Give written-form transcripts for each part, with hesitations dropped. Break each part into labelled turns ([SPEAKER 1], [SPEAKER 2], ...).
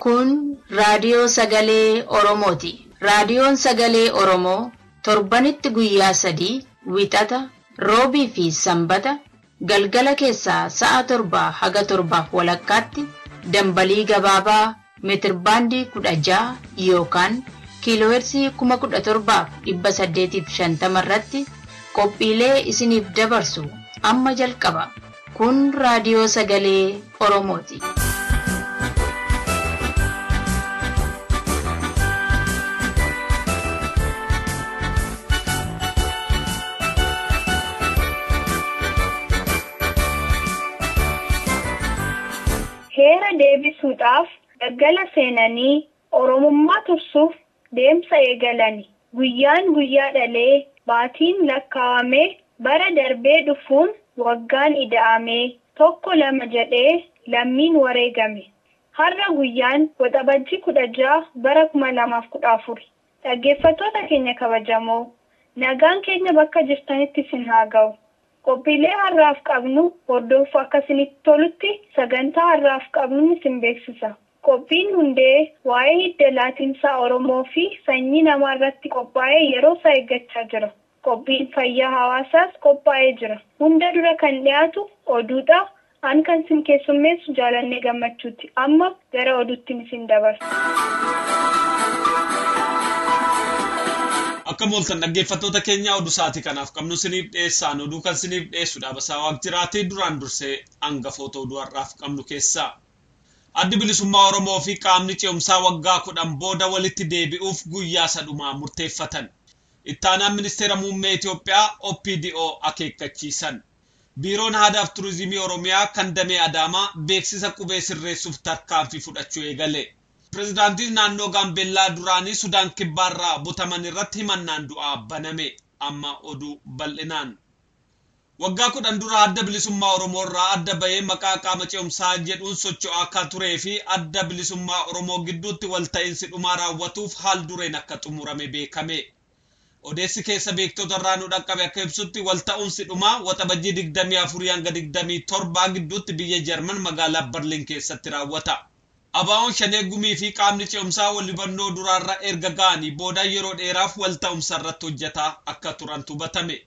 [SPEAKER 1] Kun raadiyoo sagalee Oromooti. Raadiyoon sagalee Oromoo torbanitti guyyaa 3 Wixata, Roobii fi Sanbata galgala keessaa sa'a 7 haga 7:30tti dambalii gabaabaa meetirbaandii 16 yookaan kiiloohertzii 17,850 irratti qophiilee isiniif dabarsu amma jalqaba. Kun raadiyoo sagalee Oromooti.
[SPEAKER 2] Heera deebisuudhaaf daggala seenanii Oromummaa tursuuf deemsa eegalani. Guyyaan guyyaa dhalee baatiin lakkaa'amee bara darbee dhufuun waggaan ida'amee 1 2 jedhee lammiin wareegame. Har'a guyyaan Waxabajjii 16 bara 2014. Dhaggeeffattoota keenya kabajamoo, nagaan keenya bakka jirtanitti isin haa ga'u. Qophiilee har'aaf qabnu hordofuu akka isinitti tolutti sagantaa har'aaf qabnu isin beeksisa. Qophiin hundee waa'ee hidda laatiinsaa Oromoo fi sanyii namaa irratti qophaa'ee yeroo isaa eeggachaa jira. Qophiin fayyaa hawaasaas qophaa'ee jira. Hunda dura kan dhiyaatu oduudha. An kan isin keessummeessu Jaalannee Gammachuuti. Amma gara oduutti isin dabarsa.
[SPEAKER 3] Akka mooltan dhaggeeffattoota keenya oduu sa'aatii kanaaf qabnu isiniif dhiyeessaan oduu kan isiniif dhiyeessu Dhaabasaa Waaqjiraatii duraan dursee hangafoota oduu har'aaf qabnu keessaa. Addi bilisummaa Oromoo fi qaamni ce'umsaa waggaa 10 booda walitti deebi'uuf guyyaa sadhumaa murteeffatan. Ittaanaan ministeera muummee Itoophiyaa OPDO akeekkachiisan. Biiroon Aadaaf Turizimii Oromiyaa kan damee Adaamaa beeksisa qubee sirreessuuf tarkaanfii fudhachuu eegale. Pireezidaantiin naannoo Gaambeellaa duraanii Sudaan Kibbaarraa butaman irratti himannaan du'aa baname. Amma oduu bal'inaan. Waggaa 10 dura adda bilisummaa Oromoo irraa adda bahee maqaa qaama ce'umsaa jedhuun socho'aa akka turee fi adda bilisummaa Oromoo gidduutti walta'iinsi dhumaa raawwatuuf haal dureen akka xumurame beekame. Odeessi keessa beektota irraa nu dhaqqabe akka ibsutti walta'umsi dhumaa Waxabajjii 24 hanga 27 gidduutti biyya Jarman magaalaa Berliin keessatti raawwata. Abaa'oon shanee gumii fi qaamni ce'umsaa wal hubannoo duraarra erga ga'anii booda yeroo dheeraaf walta'umsa irratti hojjetaa akka turantu hubatame.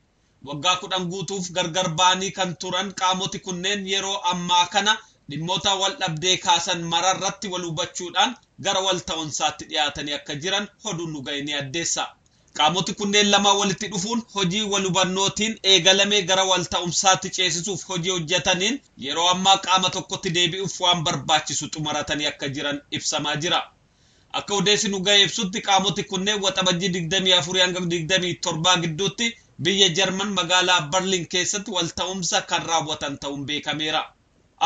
[SPEAKER 3] Waggaa 10 guutuuf gargar ba'anii kan turan qaamoti kunneen yeroo ammaa kana dhimmoota wal dhabdee kaasan mara irratti wal hubachuudhaan gara walta'umsaatti dhiyaatanii akka jiran oduun nu ga'e ni addeessa. Qaamoti kunneen lama walitti dhufuun hojii wal hubannootiin eegalame gara walta'umsaatti ceesisuuf hojii hojjetaniin yeroo ammaa qaama tokkotti deebi'uuf waan barbaachisu xumuratanii akka jiran ibsamaa jira. Akka odeessi nu ga'e ibsutti qaamoti kunneen Waxabajjii 24 hanga 27 gidduutti biyya Jarman magaalaa Berliin keessatti walta'umsa kan raawwatan ta'uun beekameera.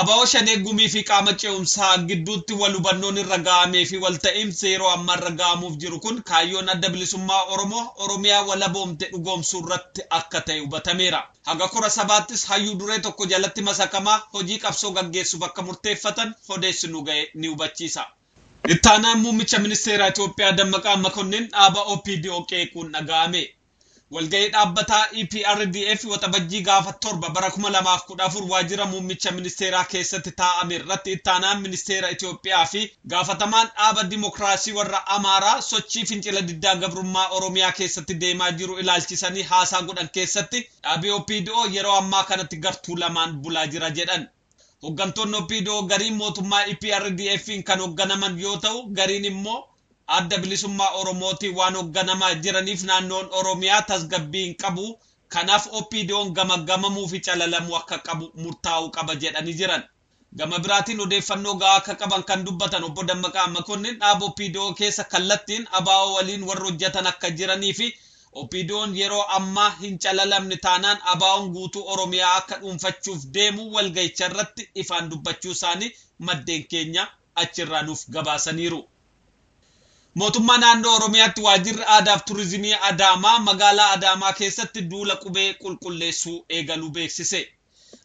[SPEAKER 3] Abaa'oo shanee gumii fi qaama ce'umsaa gidduutti wal hubannoon irra ga'amee fi walta'iinsi yeroo ammaa irra ga'amuuf jiru kun kaayyoon adda bilisummaa Oromoo Oromiyaa walaboomte dhugoomsuu irratti akka ta'e hubatameera. Haga kora sabaattis hayyuu duree tokko jalatti masakamaa hojii qabsoo gaggeessuuf akka murteeffatan odeessi nu ga'e ni hubachiisa. Ittaanaan muummicha ministeera Itoophiyaa Dammaqaa Makonnin dhaaba OPDO qeequun dhaga'ame. Walga'ii dhaabbataa EPRDF Waxabajjii gaafa 7 bara 2014 waajjira muummicha ministeeraa keessatti taa'ame irratti ittaanaan ministeera Itoophiyaa fi gaafatamaan dhaaba dimokiraasii warra Amaaraa sochii fincila diddaa gabrummaa Oromiyaa keessatti deemaa jiru ilaalchisanii haasaa godhan keessatti dhaabii OPDO yeroo ammaa kanatti gartuu lamaan bulaa jira jedhan. Hooggantoonni OPDO gariin mootummaa EPRDF'n kan hoogganaman yoo ta'u gariin immoo adda bilisummaa Oromootiin waan hoogganamaa jiraniif naannoon Oromiyaa tasgabbii hin qabu. Kanaaf OPDO'n gamagamamuu fi calalamuu akka qabu murtaa'uu qaba jedhanii jiran. Gama biraatiin odeeffannoo gahaa akka qaban kan dubbatan obbo Dammaqaa Makonnin dhaaba OPDO keessa kallattiin ABO waliin warra hojjetan akka jiranii fi OPDO'n yeroo ammaa hin calalamne taanaan ABO'n guutuu Oromiyaa akka dhuunfachuuf deemu walga'icha irratti ifaan dubbachuu isaanii maddeen keenya achirraa nuuf gabaasaniiru. Mootummaa naannoo Oromiyaatti waajjirri aadaaf turizimii Adaamaa magaalaa Adaamaa keessatti duula qubee qulqulleessuu eegaluu beeksise.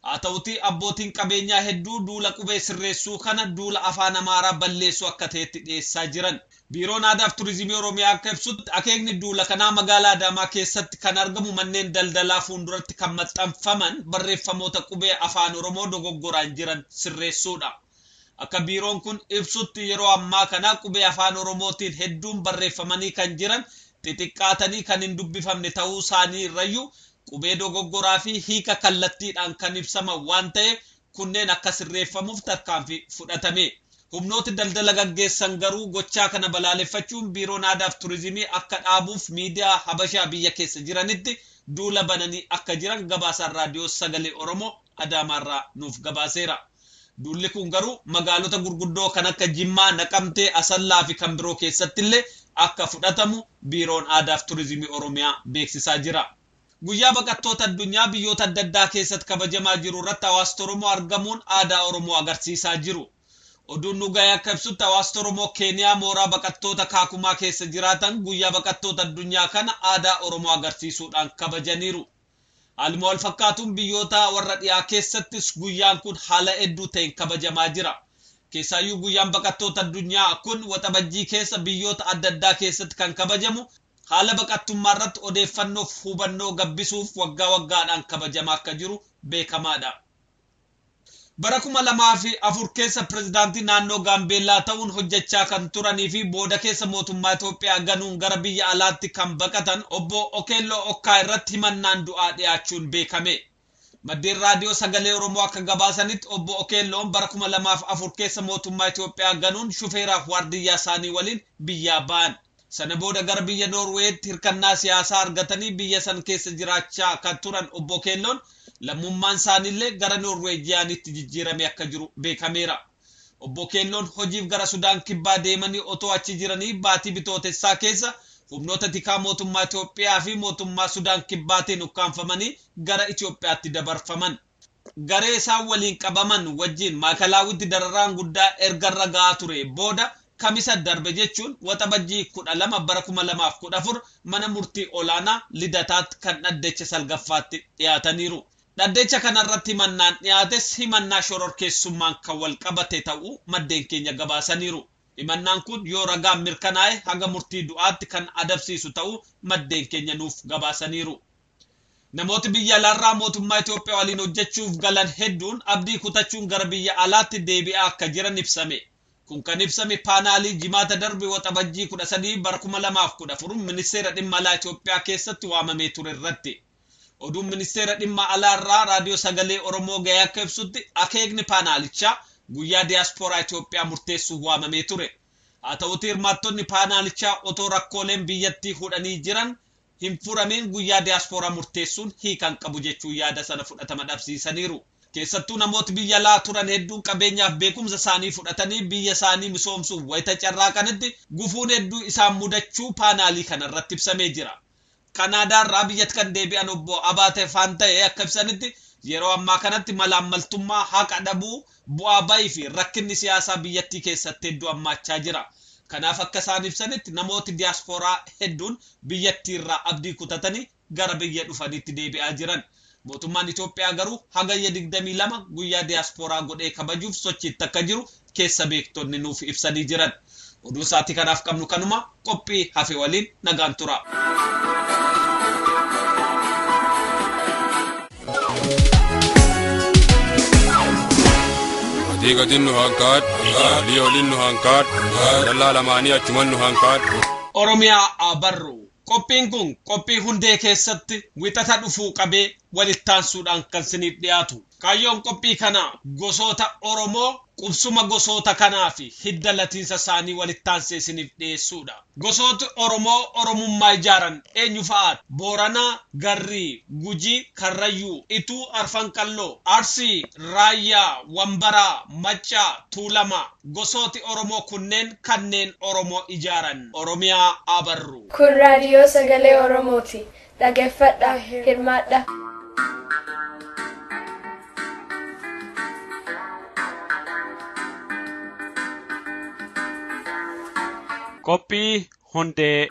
[SPEAKER 3] Haa ta'utii abbootiin qabeenyaa hedduu duula qubee sirreessuu kana duula afaan Amaaraa balleessuu akka ta'etti dhiyeessaa jiran. Biiroon Aadaaf Turizimii Oromiyaa akka ibsutti akeekni duula kanaa magaalaa Adaamaa keessatti kan argamu manneen daldalaa fuulduratti kan maxxanfaman barreeffamoota qubee afaan Oromoo dogoggoraan jiran sirreessuudha. Akka biiroon kun ibsutti yeroo ammaa kana qubee afaan Oromootiin hedduun barreeffamanii kan jiran xixiqqaatanii kan hin dubbifamne ta'uu isaanii irrayyuu qubee dogoggoraa fi hiika kallattiidhaan kan ibsaman waan ta'eef kunneen akka sirreeffamuuf tarkaanfii fudhatame. Humnooti daldala gaggeessan garuu gochaa kana balaaleffachuun biiroon aadaaf turizimii akka dhaabuuf miidiyaa Habashaa biyya keessa jiranitti duula bananii akka jiran gabaasaan raadiyoo sagalee Oromoo Adaamaarraa nuuf gabaaseera. Duulli kun garuu magaalota gurguddoo kan akka Jimmaa, Naqamtee, Asallaa fi kan biroo keessattillee akka fudhatamu biiroon aadaaf turizimii Oromiyaa beeksisaa jira. Guyyaa baqattoota addunyaa biyyoota adda addaa keessatti kabajamaa jiru irratti hawaasni Oromoo argamuun aadaa Oromoo agarsiisaa jiru. Oduun nu ga'e akka ibsutti hawaasni Oromoo Keeniyaa mooraa baqattoota Kaakumaa keessa jiraatan guyyaa baqattoota addunyaa kana aadaa Oromoo agarsiisuudhaan kabajaniiru. Haaluma wal fakkaatuun biyyoota warra dhiyaa keessattis guyyaan kun haala hedduu ta'een kabajamaa jira. Keessaayyuu guyyaan baqattoota addunyaa kun waxabajjii keessa biyyoota adda addaa keessatti kan kabajamu haala baqattummaa irratti odeeffannoof hubannoo gabbisuuf waggaa waggaadhaan kabajamaa akka jiru beekamaadha. Bara 2004 keessa pirezidaantii naannoo Gaambeellaa ta'uun hojjechaa kan turanii fi booda keessa mootummaa Itoophiyaa ganuun gara biyya alaatti kan baqatan obbo Okeelloo Okkaa irratti himannaan du'aa dhiyaachuun beekame. Maddeen raadiyoo sagalee Oromoo akka gabaasanitti obbo Okeelloon bara 2004 keessa mootummaa Itoophiyaa ganuun shufeeraaf waardiyyaa isaanii waliin biyyaa ba'an. Sana booda gara biyya Noorweetti hirkannaa siyaasaa argatanii biyya san keessa jiraachaa kan turan obbo Okeelloon lammummaan isaaniillee gara Noorweejiyaanitti jijjiirame akka jiru beekameera. Obbo Okeelloon hojiif gara Sudaan kibbaa deemanii otoo achi jiranii baatii bitootessaa keessa humnoota tikaa mootummaa Itoophiyaa fi mootummaa Sudaan kibbaatiin ukkaanfamanii gara Itoophiyaatti dabarfaman. Garee isaan waliin qabaman wajjin maakalaawwitti dararaan guddaa ergarra ga'aa ture booda kamisa darbe jechuun waxabajjii 12 bara 2014 mana murtii olaanaa Lidataatti kan dhaddacha salgaffaatti dhiyaataniiru. Dhaddacha kanarratti himannaan dhiyaates himannaa shororkeessummaan kan wal qabate ta'uu maddeen keenya gabaasaniiru. Himannaan kun yoo ragaan mirkanaa'e haga murtii du'aatti kan adabsiisu ta'uu maddeen keenya nuuf gabaasaniiru. Namooti biyya alaarraa mootummaa Itoophiyaa waliin hojjechuuf galan hedduun abdii kutachuun gara biyya alaatti deebi'aa akka jiran ibsame. Kun kan ibsame paanaalii jimaata darbe waxabajjii 13 bara 2014 ministeera dhimma alaa Itoophiyaa keessatti waamamee ture irratti. Oduun ministeera dhimma alaarraa raadiyoo sagalee Oromoo ga'ee akka ibsutti akeekni paanaalichaa guyyaa diyaaspooraa Itoophiyaa murteessuuf waamamee ture. Haa ta'uutii hirmaattonni paanaalichaa otoo rakkooleen biyyattii hudhanii jiran hin furamiin guyyaa diyaaspooraa murteessuun hiikan qabu jechuun yaada sana fudhatama dhabsiisaniiru. Keessattuu namooti biyya alaa turan hedduun qabeenyaaf beekumsa isaanii fudhatanii biyya isaanii misoomsuuf wayita carraaqanitti gufuun hedduu isaan mudachuu paanaalii kanarratti ibsamee jira. Kanaadaarraa biyyatti kan deebi'an obbo Abaatee Faanta'ee akka ibsanitti yeroo ammaa kanatti malaammaltummaa, haqa dhabuu, bu'aa bayii fi rakkinni siyaasaa biyyattii keessatti hedduu hammaachaa jira. Kanaaf akka isaan ibsanitti namooti diyaaspooraa hedduun biyyattiirraa abdii kutatanii gara biyya dhufanitti deebi'aa jiran. Mootummaan Itoophiyaa garuu hagayya 22 guyyaa diyaaspooraa godhee kabajuuf sochiitti akka jiru keessa beektonni nuuf ibsanii jiran. Oduu isaatii kanaaf qabnu kanuma qophii hafe waliin nagaan tura.
[SPEAKER 4] Diigatiin nu hankaadhu, olii oliin nu hankaadhu, dallaa lamaanii achuman nu hankaadhu.
[SPEAKER 3] Oromiyaa barru. Qophiin kun qophii hundee keessatti wixata dhufuu qabee walittaansuudhaan kan isiniif dhiyaatu. Kaayyoon qophii kanaa gosoota Oromoo qubsuma gosoota kanaa fi hidda latiinsa isaanii walittaansee isiniif dhiyeessuudha. Gosooti Oromoo Oromummaa ijaaran eenyu fa'aadha? Booranaa, Garrii, Gujii, Karrayyuu, Ituu, Arfan Qalloo, Arsii, Raayyaa, Wambaraa, Maccaa, Tuulamaa. Gosooti Oromoo kunneen kanneen Oromoo ijaaran. Oromiyaa abarru.
[SPEAKER 5] Kun raadiyoo sagalee Oromooti. Dhaggeeffadhaa, hirmaadhaa.
[SPEAKER 3] Qophii hundee.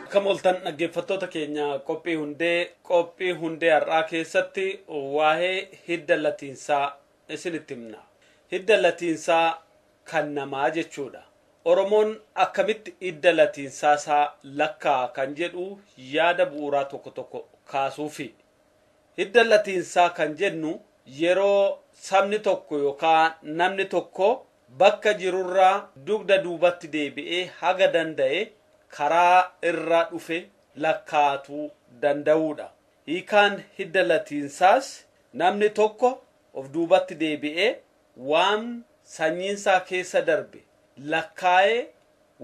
[SPEAKER 6] Akkam ooltan dhaggeeffattoota keenya qophii hundee qophii hundee har'aa keessatti waa'ee hidda latiinsaa isinitti himna. Hidda latiinsaa kan namaa jechuudha. Oromoon akkamitti hidda latiinsaa isaa lakkaa'a kan jedhu yaada bu'uuraa tokko tokko kaasuufi. Hidda latiinsaa kan jennu yeroo sabni tokko yookaan namni tokko bakka jirurraa dugda duubatti deebi'ee haga danda'e karaa irra dhufe lakkaatuu danda'uudha. Hiikaan hidda latiinsaas namni tokko of duubatti deebi'ee waan sanyiinsaa keessa darbe lakkaa'ee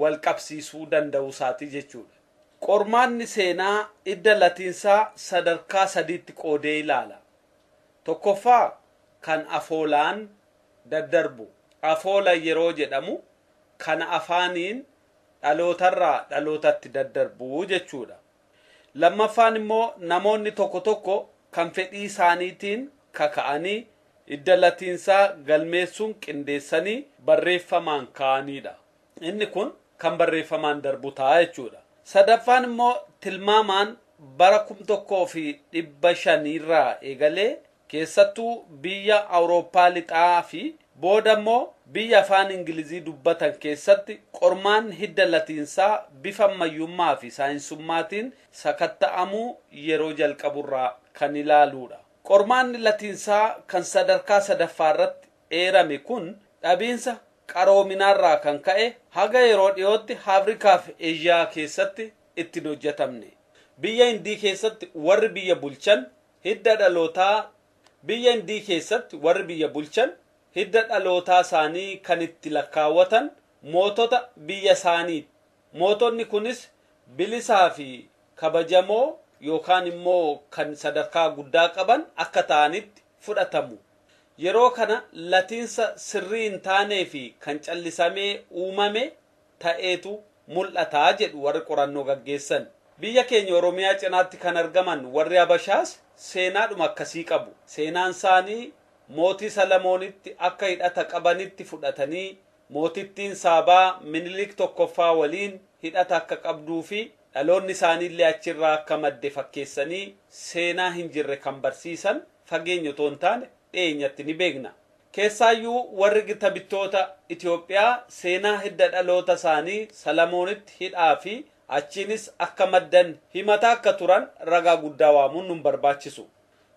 [SPEAKER 6] wal qabsiisuu danda'u isaati jechuudha. Qormaanni seenaa hidda latiinsaa sadarkaa sadiitti qoodee ilaala. Tokkoffaa kan afoolaan daddarbu. Afoola yeroo jedhamu kan afaaniin dhalootarraa dhalootatti daddarbu jechuudha. Lammaffaan immoo namoonni tokko tokko kan fedhii isaaniitiin kaka'anii hidda latiinsaa galmeessuun qindeessanii barreeffamaan kaa'anidha. Inni kun kan barreeffamaan darbu ta'a jechuudha. Sadaffaan immoo tilmaamaan bara 1500 irraa eegalee keessattuu biyya Awurooppaa lixaa fi booda immoo biyya afaan Ingilizii dubbatan keessatti qormaan hidda latiinsaa bifa ammayyummaa fi saayinsummaatiin sakatta'amuu yeroo jalqaburraa kan ilaaluudha. Qormaanni latiinsaa kan sadarkaa sadaffaa irratti eerame kun dhabiinsa qaroominaarraa kan ka'e haga yeroo dhiyootti Afrikaa fi Eeshiyaa keessatti ittiin hojjetamne. Biyya Hindii keessatti warri biyya bulchan hidda dhalootaa biyya Hindii keessatti warri biyya bulchan hidda dhalootaa isaanii kan itti lakkaawwatan mootota biyya isaaniiti. Mootonni kunis bilisaa fi kabajamoo yookaan immoo kan sadarkaa guddaa qaban akka ta'anitti fudhatamu. Yeroo kana latiinsa sirrii hin taanee fi kan callisamee uumame ta'eetu mul'ataa jedhu warri qorannoo gaggeessan. Biyya keenya Oromiyaa cinaatti kan argaman warri Habashaas seenaadhuma akkasii qabu. Seenaan isaanii mootii Salamoonitti akka hidhata qabanitti fudhatanii mootittiin Saabaa Minilik tokkoffaa waliin hidhata akka qabduu fi dhaloonni isaaniillee achirraa akka madde fakkeessanii seenaa hin jirre kan barsiisan fageenya otoo hin taane dhiyeenyatti ni beekna. Keessaayyuu warri gita bittoota Itoophiyaa seenaa hidda dhaloota isaanii Salamoonitti hidhaa fi achiinis akka maddan himataa akka turan ragaa guddaa waamuun nun barbaachisu.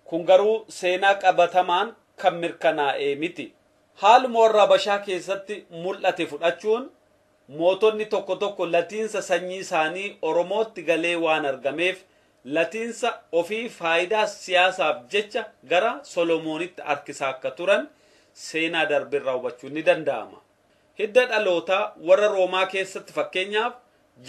[SPEAKER 6] Kun garuu seenaa qabatamaan kan mirkanaa'ee miti. Haaluma warra Habashaa keessatti mul'ate fudhachuun mootonni tokko tokko latiinsa sanyii isaanii Oromootti galee waan argameef latiinsa ofii faayidaa siyaasaaf jecha gara Solomoonitti harkisaa akka turan seenaa darbirraa hubachuun ni danda'ama. Hidda dhalootaa warra Roomaa keessatti fakkeenyaaf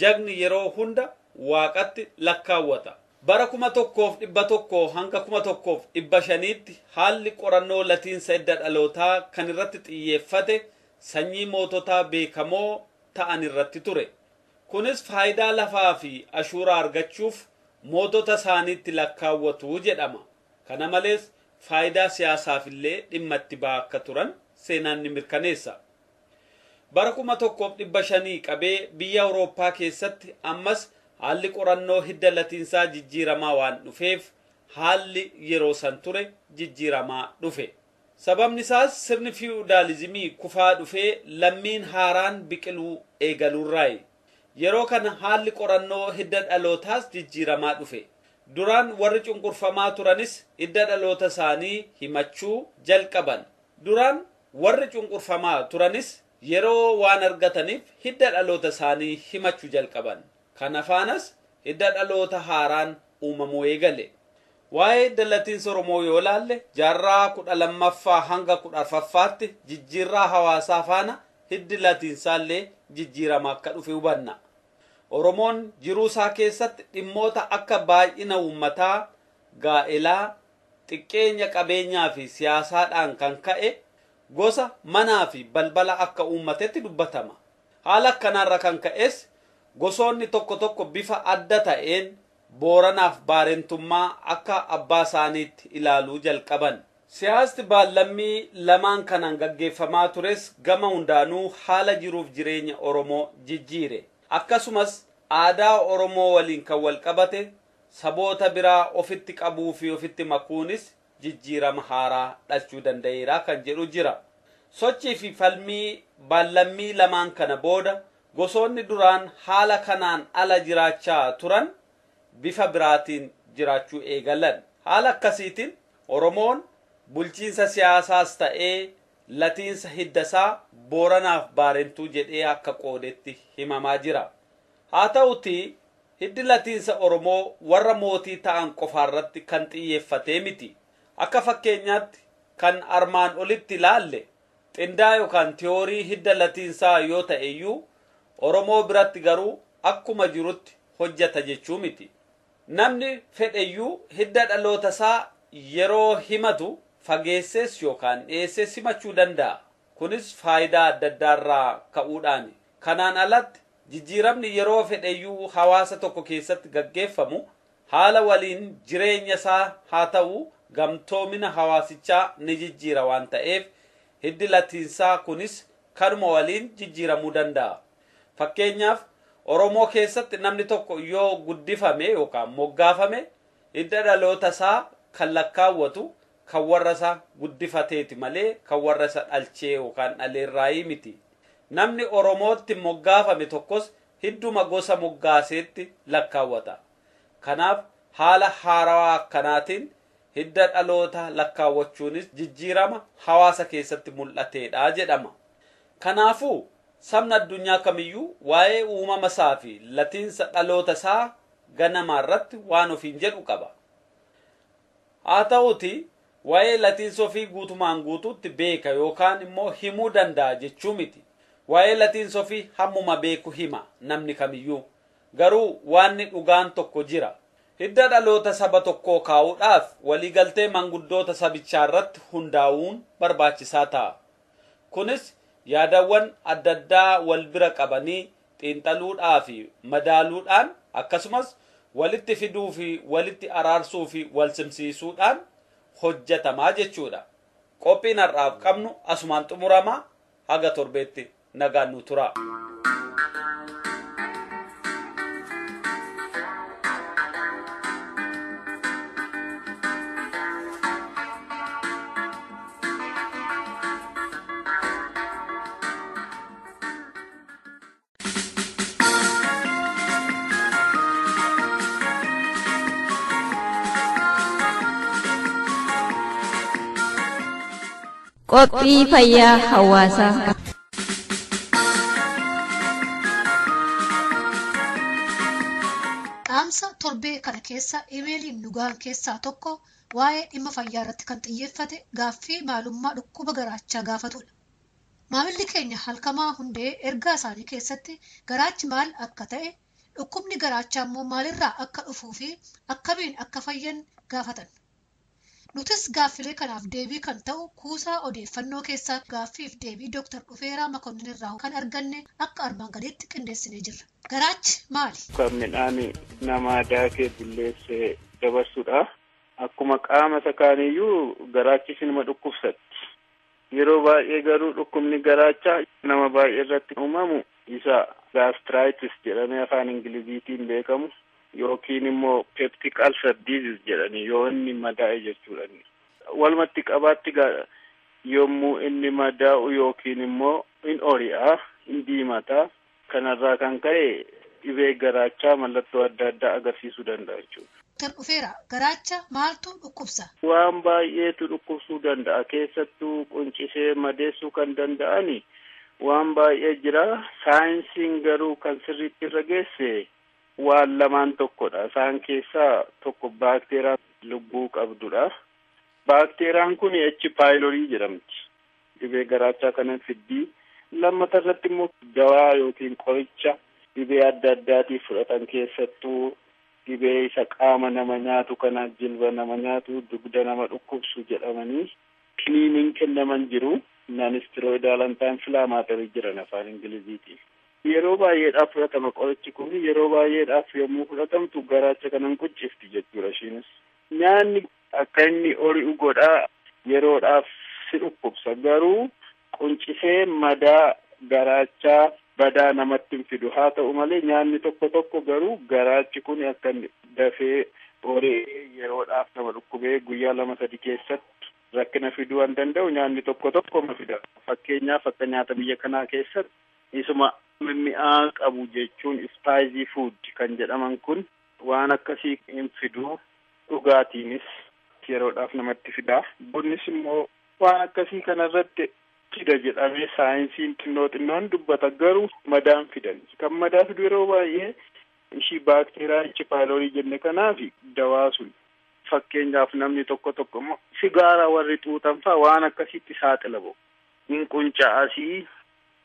[SPEAKER 6] jagni yeroo hunda waaqatti lakkaawwata. Bara 1100 hanga 1500tti haalli qorannoo latiinsa hidda dhalootaa kan irratti xiyyeeffate sanyii moototaa beekamoo ta'an irratti ture. Kunis faayidaa lafaa fi ashuuraa argachuuf mootota isaaniitti lakkaawwatu jedhama. Kana malees faayidaa siyaasaaf illee dhimma itti ba'aa akka turan seenaan ni mirkaneessa. Bara 1500 qabee biyya Awurooppaa keessatti ammas haalli qorannoo hidda latiinsaa jijjiiramaa waan dhufeef haalli yeroo san ture jijjiiramaa dhufe. Sababni isaas sirni fiwudaalizimii kufaa dhufee lammiin haaraan biqiluu eegaluurraayi. Yeroo kana haalli qorannoo hidda dhalootaas jijjiiramaa dhufe. Duraan warri cunqurfamaa turanis hidda dhaloota isaanii himachuu jalqaban. Duraan warri cunqurfamaa turanis yeroo waan argataniif hidda dhaloota isaanii himachuu jalqaban. Kana faanas hidda dhaloota haaraan uumamuu eegale. Waa'ee hidda latiinsa Oromoo yoo laalle jaarraa 12ffaa hanga 14ffaatti jijjiirraa hawaasaa faana hiddi latiinsaallee jijjiirama akka dhufe hubanna. Oromoon jiruu isaa keessatti dhimmoota akka baay'ina uummataa, gaa'elaa, xiqqeenya qabeenyaa fi siyaasaadhaan kan ka'e gosa manaa fi balbala akka uummatetti dubbatama. Haala akkanaarra kan ka'es gosoonni tokko tokko bifa adda ta'een Booranaaf Baarentummaa akka abbaa isaaniitti ilaaluu jalqaban. Siyaasni baallammii lamaan kanaan gaggeeffamaa tures gama hundaanuu haala jiruuf jireenya Oromoo jijjiire. Akkasumas aadaa Oromoo waliin kan wal qabate saboota biraa ofitti qabuu fi ofitti makuunis jijjiirama haaraa dhalchuu danda'eera kan jedhu jira. Sochii fi falmii baallammii lamaan kana booda gosoonni duraan haala kanaan ala jiraachaa turan bifa biraatiin jiraachuu eegalan. Haala akkasiitiin Oromoon bulchiinsa siyaasaas ta'ee latiinsa hiddasaa Booranaaf Baarentuu jedhee akka qoodetti himamaa jira. Haa ta'utii hiddi latiinsa Oromoo warra mootii ta'an qofaarratti kan xiyyeeffatee miti. Akka fakkeenyaatti kan armaan olitti ilaalle xindaa yookaan tiyoorii hidda latiinsaa yoo ta'e iyyuu Oromoo biratti garuu akkuma jirutti hojjata jechuu miti. Namni fedheyyuu hidda dhaloota isaa yeroo himatu fageessees yookaan dhiyeessees himachuu danda'a. Kunis faayidaa adda addaarraa ka'uudhaani. Kanaan alatti jijjiiramni yeroo fedheyyuu hawaasa tokko keessatti gaggeeffamu haala waliin jireenya isaa haa ta'u gamtoomina hawaasichaa ni jijjiira waan ta'eef hiddi latiinsaa kunis kanuma waliin jijjiiramuu danda'a. Fakkeenyaaf Oromoo keessatti namni tokko yoo guddifame yookaan moggaafame hidda dhaloota isaa kan lakkaawwatu kan warra isaa guddifateeti malee kan warra isa dhalchee yookaan dhaleerraayii miti. Namni Oromootti moggaafame tokkos hidduma gosa moggaaseetti lakkaawwata. Kanaaf haala haarawaa akkanaatiin hidda dhaloota lakkaawwachuunis jijjiirama hawaasa keessatti mul'ateedha jedhama. Kanaafuu sabni addunyaa kamiyyuu waa'ee uumama isaa fi latiinsa dhaloota isaa ganamaa irratti waan ofiin jedhu qaba. Haa ta'uti waa'ee latiinsa ofii guutumaan guutuutti beeka yookaan immoo himuu danda'a jechuu miti. Waa'ee latiinsa ofii hammuma beeku hima namni kamiyyuu. Garuu waanni dhugaan tokko jira. Hidda dhaloota saba tokkoo kaa'uudhaaf waliigaltee manguddoota sabichaa irratti hundaa'uun barbaachisaa ta'a. Kunis yaadawwan adda addaa wal bira qabanii xiinxaluudhaa fi madaaluudhaan akkasumas walitti fiduu fi walitti araarsuu fi wal simsiisuudhaan hojjetamaa jechuudha. Qophiin har'aaf qabnu asumaan xumuramaa haga torbeetti nagaan nu tura.
[SPEAKER 7] Qophii fayyaa hawaasaa.
[SPEAKER 8] Dhaamsa torbee kana keessa imeeliin nu gahan keessaa tokko waa'ee dhimma fayyaa irratti kan xiyyeeffate gaaffii maalummaa dhukkuba garaachaa gaafatudha. Maamilli keenya halkamaa hundee ergaa isaanii keessatti garaachi maal akka ta'e, dhukkubni garaachaa immoo maalirraa akka dhufuu fi akkamiin akka fayyan gaafatan. Nutis gaaffilee kanaaf deebii kan ta'u kuusaa odeeffannoo keessaa gaaffiif deebii Dooktar Dhufeeraa Makonnin irraa kan arganne akka armaan gadiitti qindeessinee jirra. Garaachi maali?
[SPEAKER 9] Kan midhaan namaa daakee bulleessee dabarsudha. Akkuma qaama isa kaaniyyuu garaachis nama dhukkubsatti. Yeroo baay'ee garuu dhukkubni garaachaa nama baay'ee irratti uumamu isa gaastiritis jedhamee afaan Ingiliziitiin beekamu. Yookiin immoo peptic ulcer disease jedhanii yoo inni madaa'e jechuudha. Walumatti qabaatti yommuu inni madaa'u yookiin immoo in ori'a, in diimata. Kanarraa kan ka'e dhibee garaachaa mallattoo adda addaa agarsiisuu danda'a jechuudha.
[SPEAKER 8] Doktar Dhufeera, garaacha maaltu dhukkubsa?
[SPEAKER 9] Waan baay'eetu dhukkubsuu danda'a. Keessattuu quncisee madeessuu kan danda'ani waan baay'ee jira. Saayinsiin garuu kan sirriitti irra geesse waan lamaan tokkodha. Isaan keessaa tokko baakteeraa lubbuu qabdudha. Baakteeraan kun H. pylori jedhamti. Dhibee garaachaa kana fiddii. Lammata irratti immoo dawaa yookiin qoricha dhibee adda addaatiif fudhatan keessattuu dhibee isa qaama nama nyaatu kana jilba nama nyaatu dugda nama dhukkubsu jedhamanii kiniiniin kennaman jiru. Non-steroidal anti-inflammatory jiran afaan Ingiliziitiin. Yeroo baay'eedhaaf fudhatama qorichi kun yeroo baay'eedhaaf yommuu fudhatamtu garaacha kanan quncifti jechuudha ishiinis. Nyaanni akka inni ori'u godhaa yeroodhaaf si dhukkubsa garuu quncisee madaa garaachaa badaa namatti hin fidu. Haa ta'u malee nyaanni tokko tokko garuu garaachi kun akka inni dafee ori'ee yeroodhaaf nama dhukkubee guyyaa 2-3 keessatti rakkina fiduu waan danda'u nyaanni tokko tokko ma fida. Fakkeenyaaf akka nyaata biyya kanaa keessatti isuma mi'aa qabu jechuun spicy food kan jedhaman kun waan akkasii hin fidu. Dhugaatiinis Appetite yeroodhaaf namatti fida. Bunnis immoo waan akkasii kanarratti fida jedhamee saayinsiin xinnoo xinnoon dubbata, garuu madaan fidan. Kan madaa fidu yeroo baay'ee ishii baakteeriyaa H. pylori jenne kanaaf dawaa sun. Fakkeenyaaf namni tokko tokko immoo sigaaraa warri xuuxan fa'a waan akkasiitti saaxila ba'u. Hin qunca'asii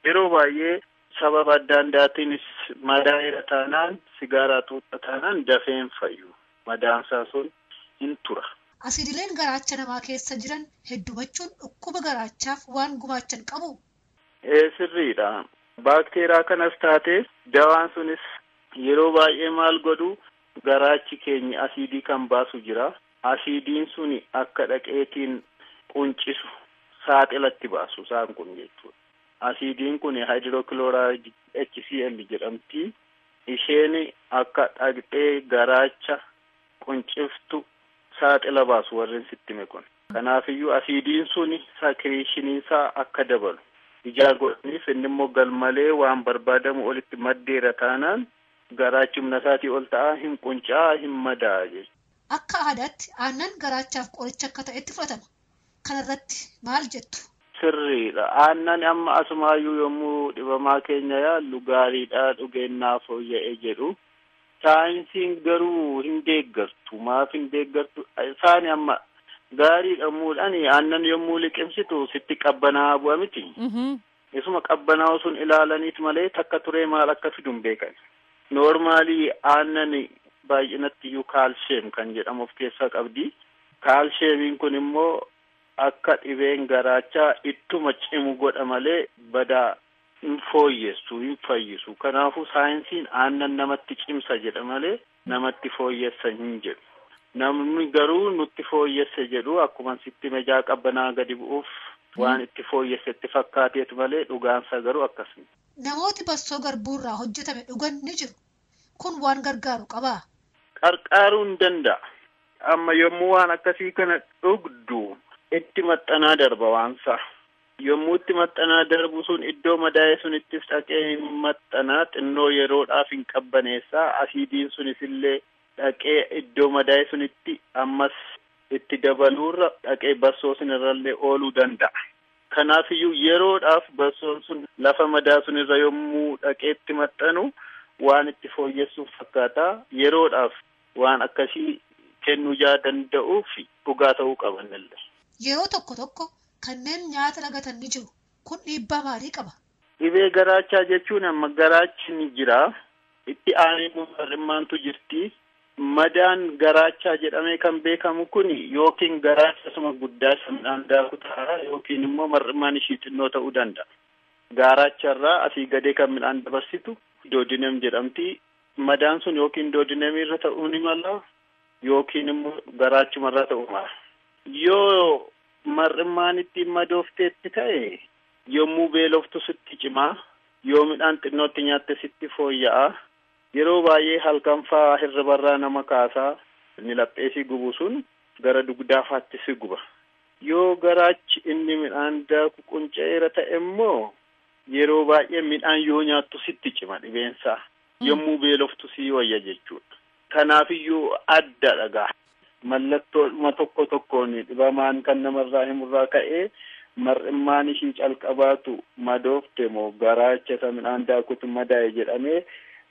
[SPEAKER 9] yeroo baay'ee sababa adda addaatiinis madaa'eera taanaan sigaaraa xuuxa taanaan dafee hin fayyu. Madaansaa sun hin tura.
[SPEAKER 8] Asiidileen garaacha namaa keessa jiran heddumachuun dhukkuba garaachaaf waan gumaachan qabu.
[SPEAKER 9] Sirriidha. Baakteeriyaa kanas taate dawaan sunis yeroo baay'ee maal godhu, garaachi keenya asiidii kan baasu jira. Asiidiin suni akka dhaqeetiin quncisu saaxilatti baasu isaan kun jechuudha. Asiidiin kun haayidrookilooraayiid HCl jedhamti. Isheen akka dhaqxee garaacha qunciftu saaxila baasu warreen sitti hime kun. Kanaafiyyuu asiidiin suni sakiriishiniinsaa akka dabalu ijaa godhaniif inni immoo galmalee waan barbaadamu olitti maddeera taanaan garaachi humna isaatii ol ta'a, hin qunca'aa, hin madaa'a jechuudha.
[SPEAKER 8] Akka aadaatti aannan garaachaaf qoricha akka ta'etti fudhatama. Kanarratti maal jettu?
[SPEAKER 9] Sirriidha. Aannan amma asumaayyuu yommuu dhibamaa keenya yaallu gaariidha, dhugeennaa fooyya'ee jedhu. Saayinsiin garuu hin deeggartu. Maaf hin deeggartu? Isaan amma gaariidha muudhaan aannan yommuu liqimsitu sitti qabbanaa'aa bu'a miti. Isuma qabbanaa'u sun ilaalaniit malee takka turee maal akka fidu hin beekan. Noormaalii aannan baay'inatti iyyuu kaalsheem kan jedhamu of keessaa qabdi. Kaalsheemiin kun immoo akka dhibeen garaachaa ittuma cimu godha malee badaa hin fooyyessu, hin fayyisu. Kanaafuu saayinsiin aannan namatti cimsa jedha malee namatti fooyyessa hin jedhu. Namni garuu nutti fooyyesse jedhu akkuma sitti mejaa qabbanaa gadi bu'uuf waan itti fooyyessetti fakkaateetu malee dhugaansa garuu akkasuma.
[SPEAKER 8] Namooti bassoo garbuurraa hojjetame dhugan ni jiru. Kun waan gargaaru qabaa?
[SPEAKER 9] Qarqaaruu hin danda'a. Amma yommuu waan akkasii kana dhugdu itti maxxanaa darba waansaa. Yommuu itti maxxanaa darbu sun iddoo madaa'e sunittis dhaqee hin maxxanaa, xinnoo yeroodhaaf hin qabbaneessaa. Asiidiin sunis illee dhaqee iddoo madaa'e sunitti ammas itti dabaluurra dhaqee bassoo sunirrallee ooluu danda'a. Kanaafiyyuu yeroodhaaf bassoon sun lafa madaa sunirra yommuu dhaqee itti maxxanu waan itti fooyyessuuf fakkaata. Yeroodhaaf waan akkasii kennuu jaa danda'uuf dhugaa ta'uu qaban illee.
[SPEAKER 8] Yeroo tokko tokko kanneen nyaata lagatan ni jiru. Kun dhiibbaa maalii qaba?
[SPEAKER 9] Dhibee garaachaa jechuun amma garaachi ni jira. Itti aanee mar'immaantu jirti. Madaan garaachaa jedhamee kan beekamu kun yookiin garaacha suma guddaa isa midhaan daaku ta'a yookiin immoo mar'immaan ishii xinnoo ta'uu danda'a. Garaacharraa asii gadee kan midhaan dabarsitu doodinem jedhamti. Madaan sun yookiin doodinemirra ta'uu ni mala yookiin immoo garaachumarra ta'uu mala. Yoo mar'immaan ittiin madoofteetti ta'e yommuu beeloftu sitti cimaa, yoo midhaan xinnootti nyaatte sitti fooyya'a. Yeroo baay'ee halkan faa hirribarraa nama kaasaa, inni lapheesii gubu sun gara dugdaafaatti si guba. Yoo garaachi inni midhaan daaku qunca'eera ta'e immoo yeroo baay'ee midhaan yoo nyaattu sitti cima dhibeensaa. Yommuu beeloftu si wayya jechuudha. Kanaafiyyuu adda dhagaa. Mallattoodhuma tokko tokkoon dhibamaan kan namarraa himurraa ka'ee mar'immaan ishii calqabaatu madoofte moo garaacha isa midhaan daakutu madaa'e jedhamee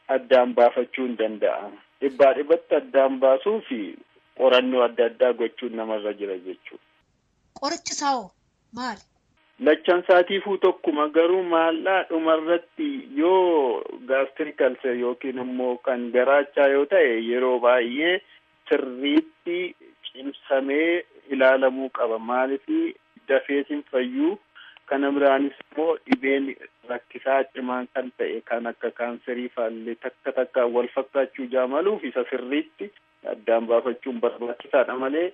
[SPEAKER 9] addaan baafachuu hin danda'amu. Dhibbaa dhibbatti addaan baasuu fi qorannoo adda addaa gochuun namarra jira jechuudha.
[SPEAKER 8] Qorichi isaa hoo maali?
[SPEAKER 9] Lachan saatiifuu tokkuma, garuu maallaa dhumarratti yoo gaastirik alseer yookiin immoo kan garaachaa yoo ta'e yeroo baay'ee sirriitti cimsamee ilaalamuu qaba. Maaliif dafeetiin fayyuu, kana biraanis immoo dhibeen rakkisaa cimaan kan ta'e kan akka kaanserii faallee takka takka wal fakkaachuu jaamaluuf isa sirriitti addaan baafachuun barbaachisaadha malee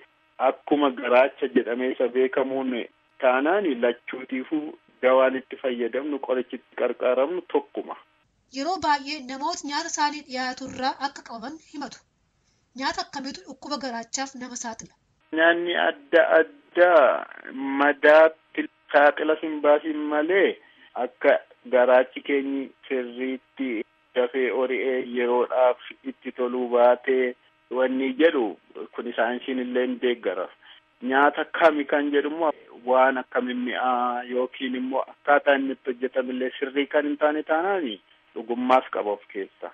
[SPEAKER 9] akkuma garaacha jedhamee isa beekamuun taanaan lachuutiifuu dawaan itti fayyadamnu qorichitti qarqaaramnu tokkuma.
[SPEAKER 8] Yeroo baay'ee namoota nyaata isaanii dhiyaatu irraa akka qabaman himatu. Nyaata akkamiitu dhukkuba garaachaaf nama saaxila?
[SPEAKER 9] Nyaanni adda addaa madaatti saaxila hin baasin malee akka garaachi keenyi sirriitti dafee ori'ee yeroodhaaf itti toluu baatee wanni jedhu kun saayinsiin illee hin deeggara. Nyaata kami kan jedhumoo waan akka mimmi'aa yookiin immoo akkaataa inni itti hojjetamillee sirrii kan hin taane taanaan dhugummaas qaba of keessa.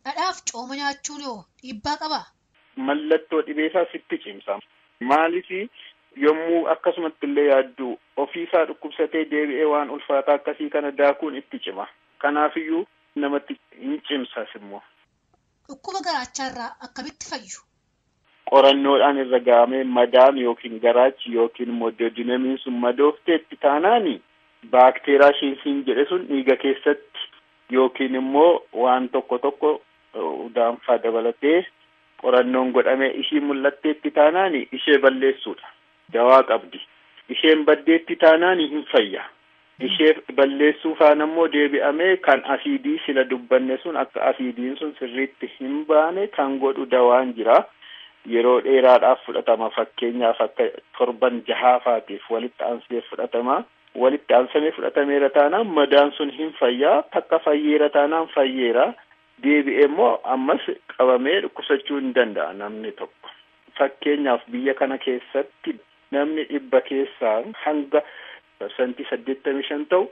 [SPEAKER 8] Dhadhaaf cooma nyaachuun hoo dhiibbaa qabaa?
[SPEAKER 9] Mallattoo dhibeesaa sitti cimsa. Maaliif yommuu akkasumatti illee yaaddu ofiisaa dhukkubsatee deebi'ee waan ulfaataa akkasii kana daakuun itti cima. Kanaafiyyuu namatti hin cimsas immoo.
[SPEAKER 8] Dhukkuba garaachaarraa akkamitti fayyu?
[SPEAKER 9] Qorannoodhaan irra gahamee madaan yookiin garaachi yookiin immoo duodenemiin sun madoofteetti taanaan baakteeraa ishiin jedhe sun dhiiga keessatti yookiin immoo waan tokko tokko udaanfaa dabalatee qorannoon godhamee ishii mul'atteetti taanaan ishee balleessuudha. Dawaa qabdi. Isheen baddeetti taanaan hin fayya. Ishee balleessuu faana immoo deebi'amee kan asiidii sila dubbanne sun akka asiidiin sun sirriitti hin baane kan godhu dawaan jira. Yeroo dheeraadhaaf fudhatama. Fakkeenyaaf akka torban jahaafaatiif walitti aansee fudhatama. Walitti aansamee fudhatameera taanaan madaan sun hin fayyaa. Takka fayyeera taanaan fayyeera. Deebi'ee immoo ammas qabamee dhukkubsachuu hin danda'a namni tokko. Fakkeenyaaf biyya kana keessatti namni 100 keessaa hanga 85% ta'u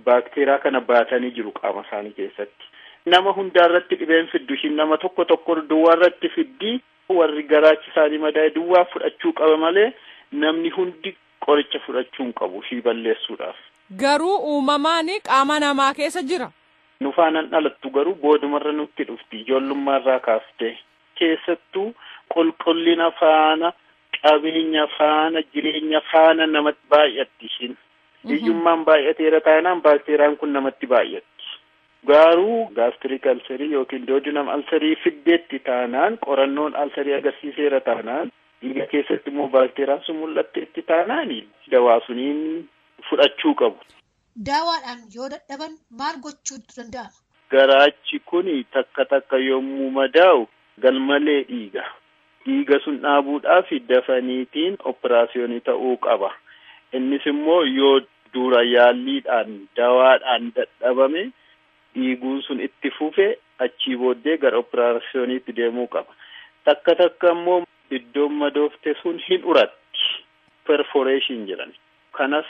[SPEAKER 9] baakteeraa kana baatanii jiru qaama isaanii keessatti. Nama hundaarratti dhibeen fiddu ishiin nama tokko tokko duwwaarratti fiddi. Warri garaachi isaanii madaa'e duwwaa fudhachuu qaba malee namni hundi qoricha fudhachuu hin qabu ishii balleessuudhaaf.
[SPEAKER 10] Garuu uumamaan qaama namaa keessa jira.
[SPEAKER 9] Nu faanaan dhalattu garuu boodumarra nutti dhufti ijoollummaarraa kaaftee. Keessattuu qulqullina faana, qabeenya faana, jireenya faana namatti baay'atti ishiin. Hiyyummaan baay'ateera taanaan baakteeraan kun namatti baay'atti. Garuu gaastirik alserii yookiin duodenum alserii fiddeetti taanaan qorannoon alserii agarsiiseera taanaan dhiiga keessatti immoo baakteeraan sun mul'atteetti taanaan dawaa suniin fudhachuu qabu.
[SPEAKER 8] Dawaadhaan yoo dadhaban maal gochuutu danda'ama?
[SPEAKER 9] Garaachi kun takka takka yommuu madaa'u galmalee dhiiga. Dhiiga sun dhaabuudhaaf dafaniitiin operaasiyoonii ta'uu qaba. Innis immoo yoo dura yaalliidhaan dawaadhaan dadhabame dhiiguun sun itti fufe achii booddee gara operaasiyooniitti deemuu qaba. Takka takka immoo iddoon madoofte sun hin uratti. Perforation jedhan. Kanas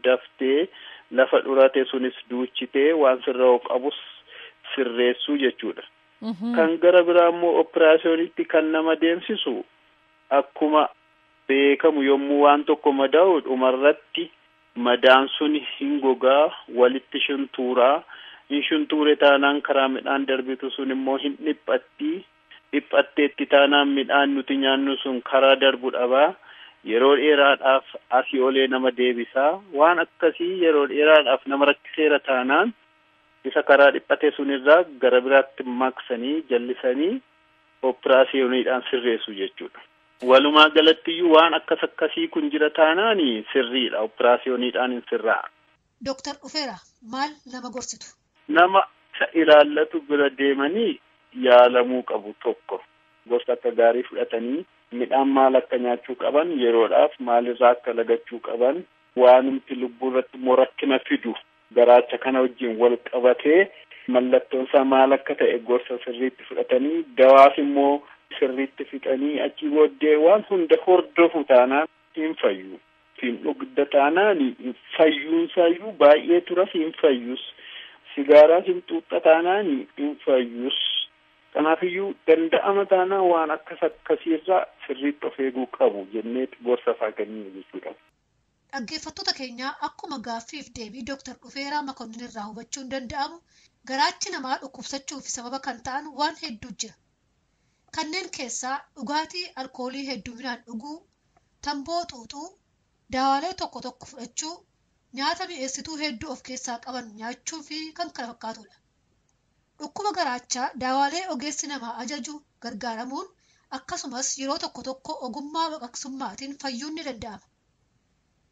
[SPEAKER 9] daftee lafa dhurate sunis duuchitee waan sirraa qabus sirreessuu jechuudha. Kan gara biraa immoo operaasiyooniitti kan nama deemsisu akkuma beekamu yommuu waan tokko madaa'u dhumarratti madaan sun hin gogaa walitti shuntuuraa. Hin shuntuure taanaan karaa midhaan darbitu sun immoo hin dhiphatti. Dhiphatteetti taanaan midhaan nuti nyaannu sun karaa darbu dhabaa. Yeroo dheeraadhaaf asii olee nama deebisaa. Waan akkasii yeroo dheeraadhaaf nama rakkiseera taanaan isa karaa dhiphate sunirraa gara biraatti maqsanii jallisanii operaasiyooniidhaan sirreessu jechuudha. Walumaa galattiyyuu waan akkas akkasii kun jira taanaan sirriidha. Operaasiyooniidhaan hin sirraa.
[SPEAKER 8] Dooktar Dhufeera maal nama gorsitu?
[SPEAKER 9] Nama isa ilaallatu bira deemanii yaalamuu qabu tokko. Gorsa akka gaarii fudhatanii midhaan maal akka nyaachuu qaban yeroodhaaf maalirraa akka lagachuu qaban waanumti lubbuu irratti immoo rakkina fidu garaacha kana wajjin wal qabatee mallattoon isaa maal akka ta'e gorsa sirriitti fudhatanii dawaas immoo sirriitti fixanii achii booddee waan hunda hordofu taanaan hin fayyu. Hin dhugda taanaan fayyuunsaayyuu baay'ee turas hin fayyus. Sigaaraas hin xuuxxa taanaan hin fayyus. Kanaafiyyuu danda'ama taanaan waan akkas akkasiirraa sirriitti of eeguu qabu jennee gorsa faa kenninu jechuudha.
[SPEAKER 8] Dhaggeeffattoota keenyaa akkuma gaaffiif deebii Dooktar Dhufeeraa Makonnin irraa hubachuun danda'amu garaachi namaa dhukkubsachuuf sababa kan ta'an waan hedduu jira. Kanneen keessaa dhugaatii alkoolii hedduminaan dhuguu, tamboo xuuxuu, daawaalee tokko tokko fudhachuu, nyaata mi'eessituu hedduu of keessaa qaban nyaachuu fi kan kana fakkaatudha. Dhukkuba garaachaa daawaalee ogeessi namaa ajaju gargaaramuun akkasumas yeroo tokko tokko ogummaa baqaqsummaatiin fayyuun ni danda'ama.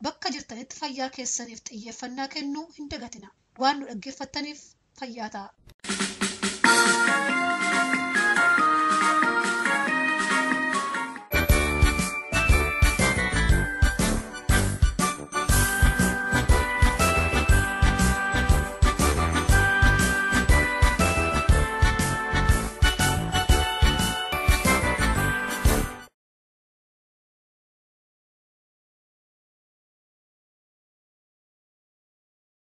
[SPEAKER 8] Bakka jirtanitti fayyaa keessaniif xiyyeeffannaa kennuu hin dagatina. Waan nu dhaggeeffattaniif fayyaa ta'a.